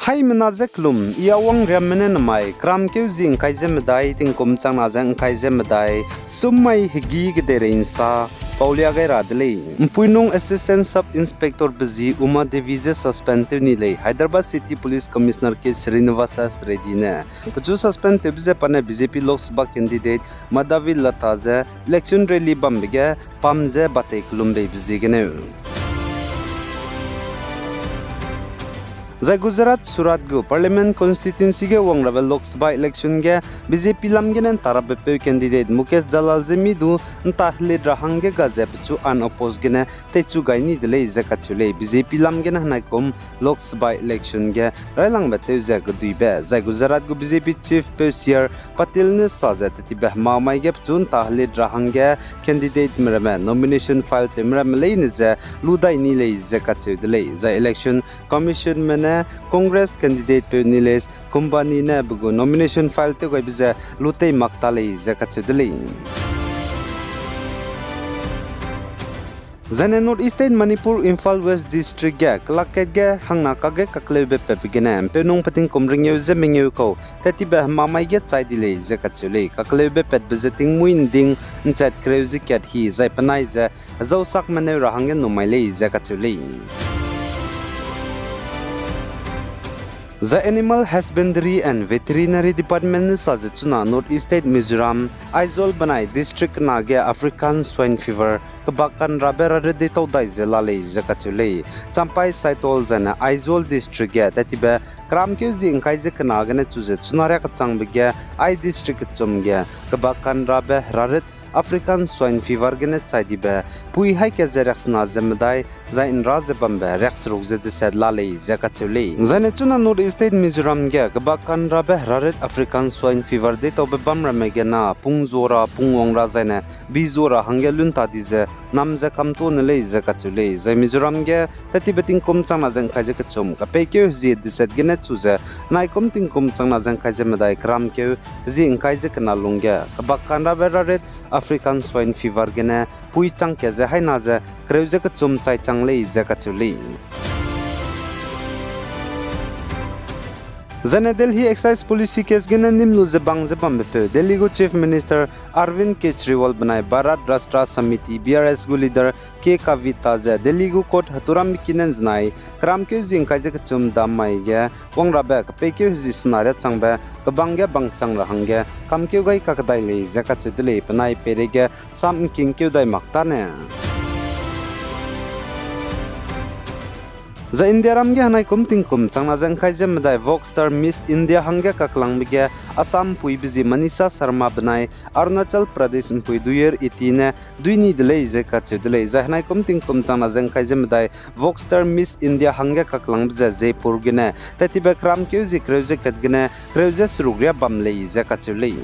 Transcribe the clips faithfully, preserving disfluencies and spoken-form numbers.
Haimena ze kelum, I Awang Riamme ne namai, keramkeu zi ngkai ze medai, tingkum changna ze ngkai ze medai, summai hegî kedeirei nsa paulia gai ra de lei. Mpuinung Assistant Sub Inspector pe zi Uma Devi je suspend tew ni lei, Hyderabad City Police Commissioner K Srinivasa Reddy ne. Pechu suspend tewbe ze pa ne B J P Lok Sabha candidate Madhavi Latha ze election rally bambe ge pam ze batei kelum beibe ziegeneu. Zai Gujarat Surat gu Parliament Constituency ge wang rabe Lok Sabha election ge B J P lam gene nta rabe peu candidate Mukesh Dalal ze mi du nta helit ra hangge ga ze pechu unopposed gene teichu gai ni de lei ze kacheu lei. B J P lam gene henaikum Lok Sabha election ge railangbe tew ze keduibe, zai Gujarat gu B J P chief peu C R Patil ne sa ze tetibe hemamai ge pechu nta helit ra hangge candidateme ramme nomination file tewme ramme leine ze lu dai ni lei ze kacheu de lei. Zai Election Commissionme ne Congress candidate peu Nilesh Kumbhani ne pe gu nomination file tew gaibe ze lu tei mak ta lei ze kacheu de lei. Zaine North East State Manipur Imphal West District ge kelak kat ge hangna kage kakleube patbe gene mpeunung petingkum ringeu ze mengeu kau tetibe hemamai ge chai di lei ze kacheu lei. Kakleube patbe ze tingmuî nding nchat kereu ze kat hi zai penai ze hezau sak meneu ra hangge numai lei ze kacheu lei. Zai Animal Husbandry and Veterinary Department ne sa ze chuna North East State Mizoram, Aizawl benai district kena ge African Swine Fever kebak kanrabe rarit deitau dai ze la lei ze kacheu lei. Champhai, Saitual zaine Aizawl district ge tetibe keramkeu zi ngkai ze kena gene chu ze chuna riak kechangbe ge ai district kechum ge kebak kanrabe rarit African Swine Fever gene chai dibe pui haî kat ze riaksena ze medai zai nra ze bambe riakseruk ze deset la lei ze kacheu lei. Zaine chuna North East State Mizoram ge kebak kanrabe rarit African Swine Fever deitaube bam ramme gena pung zua ra, pung wang ra zaine bi zua ra hangge lunta di ze nam ze kamtuâ ne lei ze kacheu lei. Zai Mizoram ge tetibe tingkum changna ze ngkai ze kechum kapeikeu hezie deset gene chu ze naikum tingkum changna ze ngkai ze medai keramkeu hezie ngkai ze kena lungge kebak kanrabe rarit African Swine Fever gene pui chang kat ze haîna ze kereu ze kechum chai chang lei ze kacheu lei. Zaine Delhi Excise Policy case gene nîm lu ze bang ze bambepeu Delhi gu Chief Minister Arvind Kejriwal benai Bharat Rashtra Samiti, B R S gu leader K Kavita ze Delhi gu court heturam kine nzenai keramkeu zi ngkai ze kechum dam mai ge wang rabe kapeikeu hezie sena riâ changbe kebang ge bang chang ra hangge kamkeu gai kakdai lei ze kacheu de lei. Penai peireige sam ngkingkeu dai mak tane. Zai Indiaram ge henaikum tingkum changna ze ngkai ze medai Voxter Miss India hangge kaklangbe ge Assam mpuibe zi Manisha Sharma benai Arunachal Pradesh mpui Duyar Iti ne dui ni de lei ze kacheu de lei. Zai henaikum tingkum changna ze ngkai ze medai Voxter Miss India hangge kaklangbe ze Jaipur gene tetibe keramkeu zi kereu ze kat gene kereu ze seruk riâ bam lei ze kacheu lei.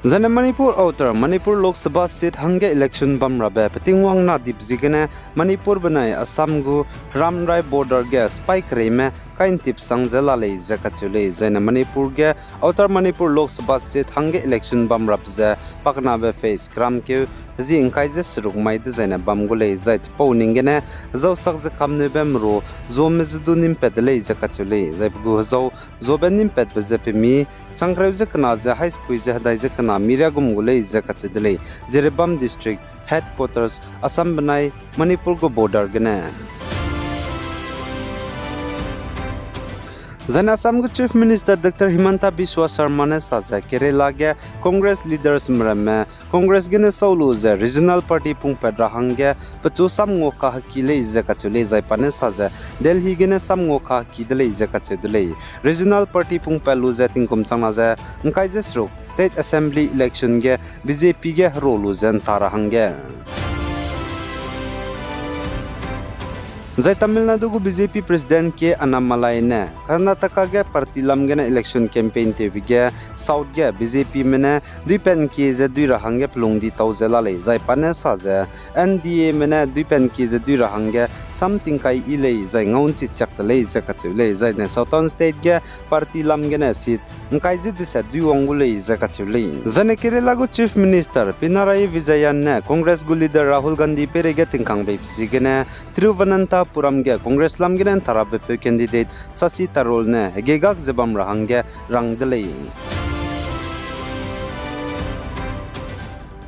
Zaine Manipur Outer, Manipur Lok Sabha seat hangge election bam rabe peting wang na dip ziegene Manipur benai Assam gu Rambrai border ge sipai kereime kaintip sang ze la lei ze kacheu lei. Zaine Manipur ge Outer Manipur Lok Sabha seat hangge election bam rabe ze pakenabe phase keramkeu hezie ngkai ze seruk mai dezaine bam gu lei. Zai chipau ning gene hezau sak ze kamneube meru zuame ze du nîmpat de lei ze kacheu lei. Zai pe gu hezau zuabe nîmpatbe ze pemi chang kereu ze kena ze haî sekui ze hedai ze kena mi riâ gum gu lei ze kacheu de lei. Jiribam District Headquarters Assam benai Manipur gu border gene. Zaine Assam gu Chief Minister Doctor Himanta Biswa Sarma ne sa ze Kerala ge Congress leadersme ramme Congress gene sau lu ze regional party pungpat ra hangge pechu sam ngua kaheki lei ze kacheu lei. Zai pa ne sa ze Delhi gene sam ngua kaheki de lei ze kacheu de lei. Regional party pungpat lu ze tingkum changna ze ngkai ze seruk State Assembly election ge B J P ge hero lu ze nta ra hangge. Zai Tamil Nadu gu B J P President K Annamalai ne Karnataka ge party lam gene election campaign tewbe ge South ge B J Pme ne duipat nkie ze dui ra hangge pelung di tau ze la lei. Zai pa ne sa ze N D Ame ne duipat nkie ze dui ra hangge sam tingkai yi lei zai ngau nchi chiak de lei ze kacheu lei. Zaine Southern State ge party lam gene seat ngkai ze deset dui wang gu lei ze kacheu lei. Zaine Kerala gu Chief Minister Pinarayi Vijayan ne Congress gu leader Rahul Gandhi peireige tingkang beibe ziegene Thiruvananthapuram Puram ge Congress lam gene ntharabepeu candidate Shashi Tharoor ne hegegak ze bam ra hangge rang de lei.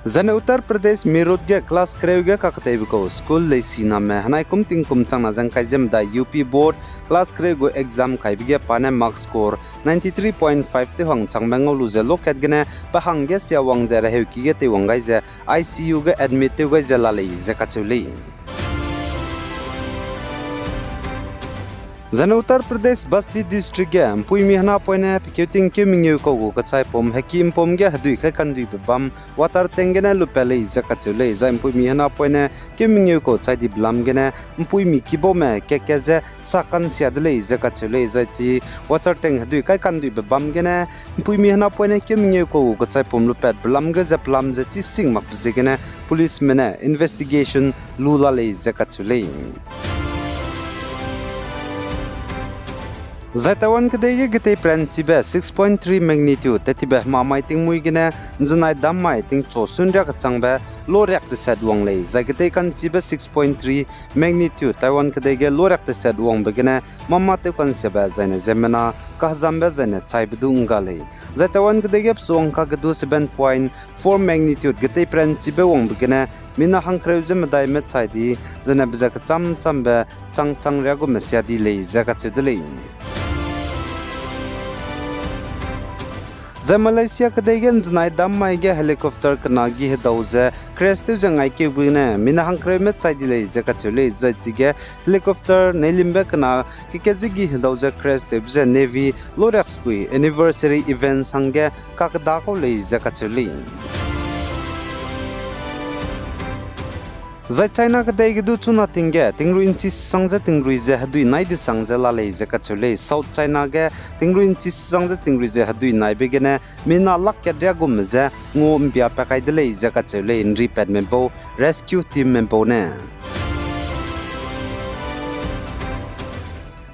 Zaine Uttar Pradesh Meerut ge class kereu ge kaketeibe kau school leisiname henai kum tingkum changna ze ngkai ze medai U P board class kereu gu exam kaibe ge pa ne mark score ninety three point five tew hang changbe ngau lu ze lokat gene pe hangge siawang ze reheuki ge teiwang gai ze I C U ge admit tew gai ze la lei ze kacheu lei. Zaine Uttar Pradesh Basti District ge mpuimi henapoine pekeu tingkeu mengeu kau gu kechaipum heki mpum ge hedui kai kanduibe bam water tank gene lupat lei ze kacheu lei, zai mpuimi henapoine keu mengeu kau chai dibe lam gene mpuimi kibaume kat kat ze sa kansia de lei ze kacheu lei, zai chi water tank hedui kai kanduibe bam gene mpuimi henapoine keu mengeu kau gu kechaipum lupatbe lam ge ze pelam ze chi sing makbe ziegene policeme ne investigation lu la lei ze kacheu lei. Zai Taiwan kedei ge getei peranchibe six point three magnitude tetibe hemamai tingmuî gene nzenai dam mai tingchu sunriak kechangbe loriak teset wang lei, zai getei kanchibe six point three magnitude Taiwan kedei ge loriak teset wangbe gene mama tew kansiabe zaine ziemmena kahezambe zaine chaibe du ngga lei. Zai Taiwan kedei ge pesuang kagedu seven point four magnitude getei peranchibe wangbe gene mina hangkereu ze medaime chai di, zaine be ze kechâmchâmbe chang chang riagume sia di lei ze kacheu de lei. Zai Malaysia kedei ge nzenai dam mai ge helicopter kena gi hedau ze crash tew ze ngaikeube gene mina hangkereume chai di lei ze kacheu lei, zai chige helicopter neilimbe kena keke ze gi hedau ze crash tewbe ze Navy loriak sekui anniversary events hangge kakeda kau lei ze kacheu lei. Zai China kedei ge du chuna ting ge tingrui nchi sang ze tingrui ze hedui nai desang ze la lei ze kacheu lei. South China ge tingrui nchi sang ze tingrui ze hedui naibe gene mina lak kat riagume ze ngua mbia pa kai de lei ze kacheu lei nripatme bau rescue teamme bau ne.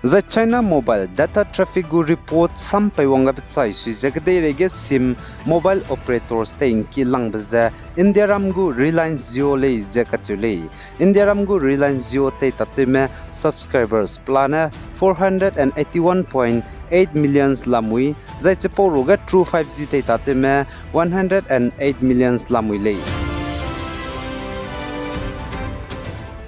Zai China mobile data traffic gu report sam peiwang gabe chai sui ze kedeirei ge sim mobile operators tei ngki langbe ze Indiaram gu Reliance Jio lei ze kacheu lei. Indiaram gu Reliance Jio tei tatewme subscribers pelane four hundred and eighty one point eight millions lamui, zai chipau ruge True five G tei tatewme one hundred and eight millions lamui lei.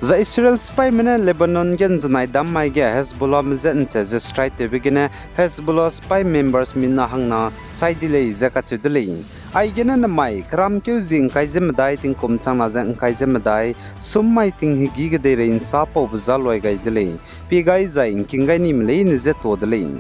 Zai Israel sipaime ne Lebanon ge nzenai dam mai ge Hezbollahme je nche ze strike tewbe gene Hezbollah sipai members mina hangna chai di lei ze kacheu de lei. Aigene nemai keramkeu zi ngkai ze medai tingkum changna ze ngkai ze medai sum mai tinghegi kedeirei nsa paube za loi gai de lei. Pie gai zai ngking gai nime leine je tuâ de lei.